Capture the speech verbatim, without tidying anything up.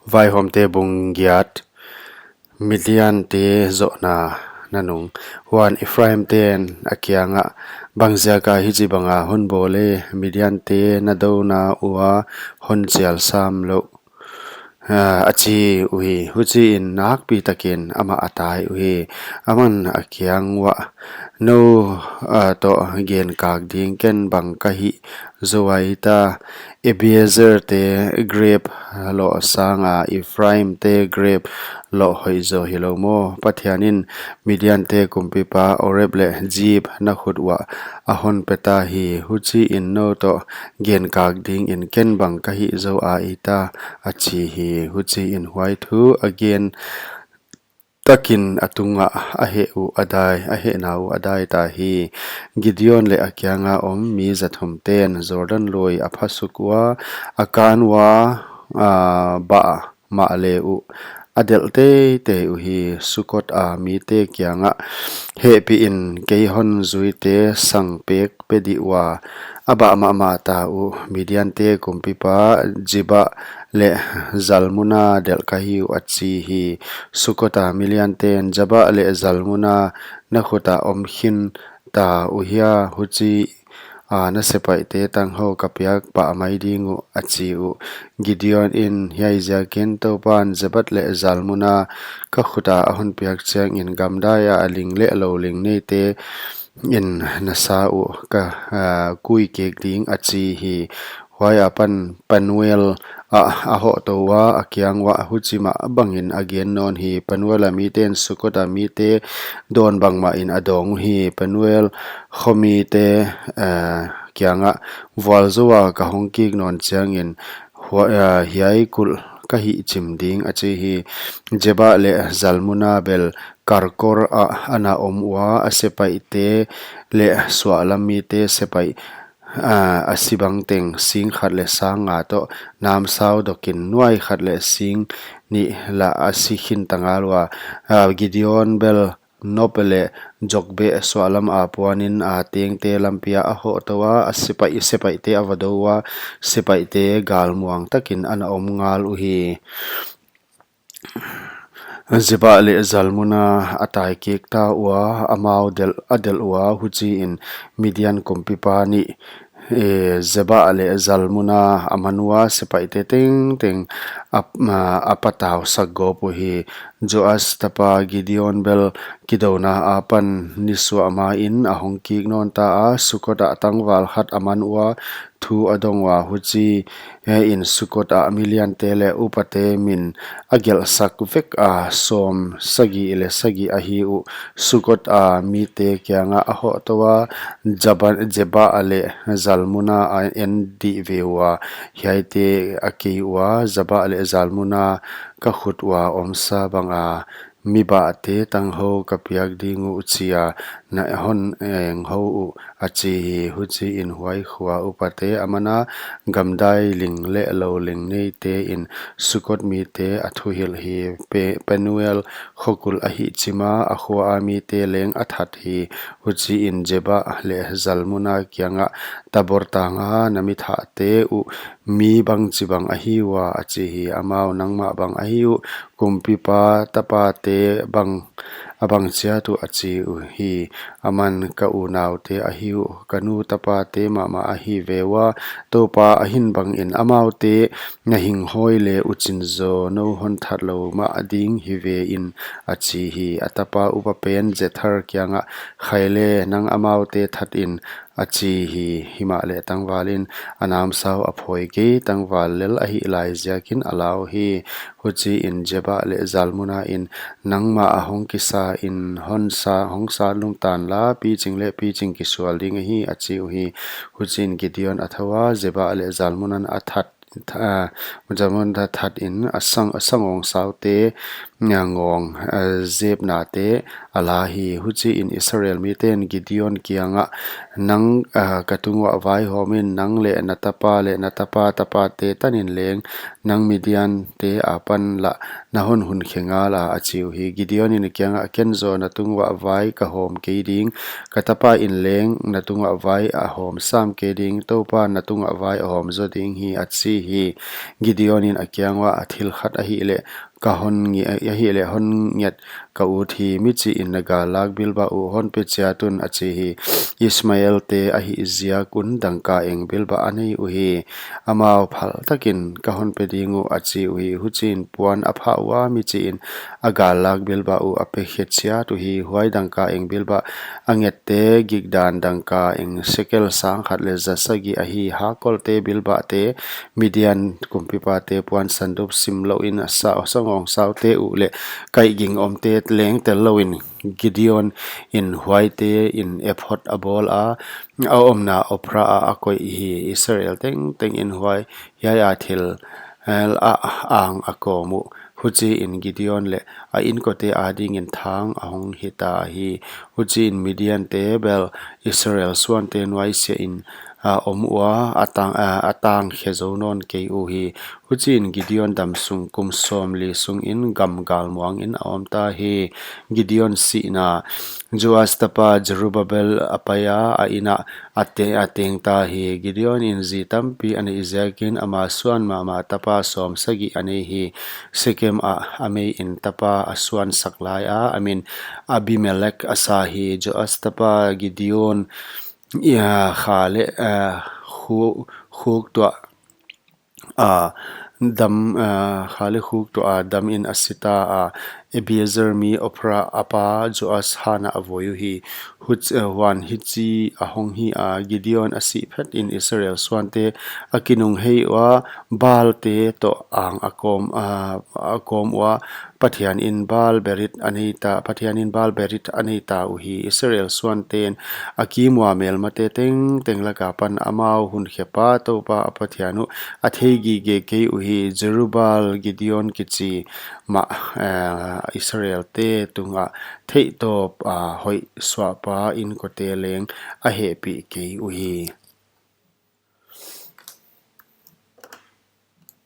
Vaihawmte bung giat. Midiante zohna nanung. Huan Ephraimten a kiangah, bangziaka hichibanga hon bawl e, Midiante na douna ua hon chial sam lou, a chi uhi. Huchiin nakpitakin amah a tai uhi. Aman a kiang uah, nou toh genkak ding ken bang ka hih zou a ita? Abiezerte grep loh sanga Ephraimte grep loh hoih zaw hilou maw? Pathianin Midiante kumpipa Oreb leh Zeeb na khut uah a hon peta hi. Huchiin nou toh genkak dingin ken bang ka hih zou a ita? A chi hi. Huchiin huai thu a gen takin a tungah a heh uh a dai, a hehna uh a daita hi. Gideon leh a kianga om mi zathumten Jordan lui a phasuk ua, a kan ua, a bah mahle uh a delh teitei uhi. Sukot a mite kiangah, hehpihin kei hon zuite sang pek pe dih ua, a bah mahmah ta uh. Midiante kumpipa Zeba leh Zalmuna delh ka hi uh, a chi hi. Sukot a mi lianten, Zeba leh Zalmuna na khut ah om khin ta uhia, huchia na sepaihte tanghou ka piak pah mai ding uh, a chi uh. Gideonin, hiaiziakin Toupan Zeba leh Zalmuna ka khut ah a hon piak chiangin gamdai a ling leh lou ling neite in na sa uh ka kui kik ding, a chi hi. Huai apan Penuel ah a hohtou ua, a kiang uah huchi mah bangin a gen nawn hi. Penuel a miten Sukot a mite dawn bangmahin a dawng uhi. Penuel khomite kiangah, vualzoua ka hong kik nawn chiangin hiai kulh ka hihchim ding, a chi hi. Zeba leh Zalmuna bel Karkor ah ana om ua, a sepaihte leh suahlam mite sepaih a si bangteng sing khat leh sang nga toh namsau dokin nuai khat leh sing nih lah a si khin ta ngal ua. Gideon bel Nob leh Jogbeh suahlam apuanin a tengte lampi ah a hohtou ua, a sepaih, sepaihte a vadou ua, sepaihte galmuang takin ana om ngal uhi. Zeba leh Zalmuna a tai kik ta ua, amau delh, a delh ua, huchiin Midian kumpipa nih Zeba leh Zalmuna a man ua, sepaihte tengteng a patau sak gawp uhi. Joas tapa Gideon bel kidouna apan nisuah main a hong kik nawn ta a, Sukot ah tangval khat a man ua, thu a dong ua, huchiin Sukot ah mi liante leh upate min a gelhsak vek a, sawm sagih leh sagih ahi uh. Sukot a mite kiangah a hohtou ua, Zeba leh Zalmuna a en dih ve ua, hiaite a kei ua, Zeba leh Zalmuna ka khut ua omsa banga mi bahte tanghou ka piak ding uh, chia na hon enghou uh, a chi hi. Huchiin huai khua upate a mana, gamdai ling leh lou ling neitein Sukot mite a thuhilh hi. Penuel khokulh a hihchima, a khua a mite leng a that hi. Huchiin Zeba leh Zalmuna kiangah, Tabor tanga na mi thahte uh mi bangchibang ahi ua? a chi hi. Amau, Nangmah bang ahi uh, kumpipa tapate bang a bang chiat uh, a chi uhi. Aman, Ka unaute ahi uh, ka nu tapate mahmah ahi ve ua, Toupa ahin bangin amaute na hinghawi le uchin zaw nou hon that lou mah ding hi ve in, a chi hi. A tapa upa pen Jether kiangah, Khaile, nang amaute that in, a chi hi. Himahleh tangvalin a namsau a phawi kei, tangval lel a hih lai ziakin a lau hi. Huchiin Zeba leh Zalmunain, Nangmah a hong kisa in hon sa, hong sat lum tan la, piching leh piching kisual ding ahi, a chi uhi. Huchiin Gideon a thou a, Zeba leh Zalmunan a that, Zalmuna thatin a sang, a sangawng saute ngawng, eh, zepnate a la hi. Huchiin Israel miten Gideon kiangah, "Nang, eh, ka tunguah vaihawmin, nang leh na tapa leh na tapa tapate tanin leng nang Midiante apan lah na hon hunkhe ngal a," a chi uhi. Gideonin a kiangah, "Ken zaw na tunguah vai ka hawm kei ding, ka tapa in leng na tunguah vai a hawm sam kei ding, Toupan na tunguah vai a hawm zaw ding hi," a chi hi. Gideonin a kiang uah, "A thil khat ahihleh ka hon nge-, ahihleh hon nget ka ut hi, michihin na gallak bilbah uh hon pe chiat un," a chi hi. Ishmaelte ahih ziak un dangka eng bilbah a nei uhi. Amau phal takin, "Ka hon pe ding uh," a chi uhi. Huchiin puan a phah ua, michihin a gallak bilbah uh a pe khe chiat uhi. Huai dangka eng bilbah a ngette gikdan dangka eng sekel sang khat leh za sagih ahi. Hakolte bilbahte, Midian kumpipate puan sandup sim louin a sa-, sangawng saute uh leh kaihging omte leng tel louin, Gideonin huaite'n ephod a bawl a, a omna Ophrah ah a koih hi. Israel tengtengin huai, hiai a thil, eh, a ang a kawm uh. Huchiin Gideon leh a inkote adingin thang a hong hita hi. Huchiin Midiante bel Israel suante nuaisiahin, ah, om ua, a tang, ah, a tang khe zou nawn kei uhi. Huchiin Gideon damsung kum sawmli sungin gam galmuangin a omta hi. Gideon sihna. Joas tapa Zerubbabel a paia, a innah a te-, a tengta hi. Gideonin zi tampi a neih ziakin ama suan mahmah tapa sawmsagih a nei hi. Shechem ah a meiin tapa a suansak laia, a min Abimelek a sa hi. Joas tapa Gideon, ia, kha leh, eh, khu-, khuk tuah a dam, eh, kha leh khuk tuah a damin a sita a, Abiezer mi Ophrah a pa Joas hanah a voi uhi. Huch-, eh, huan hichi a hong hi a, Gideon a sih phetin Israel suante a kinunghei ua, Baalte toh ang a kawm, ah, a kawm ua, Pathianin Baal Berit a neita, Pathianin Baal Berit a neita uhi. Israel suante'n a kim ua melmate tengteng laka pan amau hunkhepa Toupa a Pathian uh a thei gige kei uhi. Jerubbaal Gideon kichi mah, eh, Israelte tungah theihtawp, ah, hoih suahpa inkote leng a hehpih kei uhi.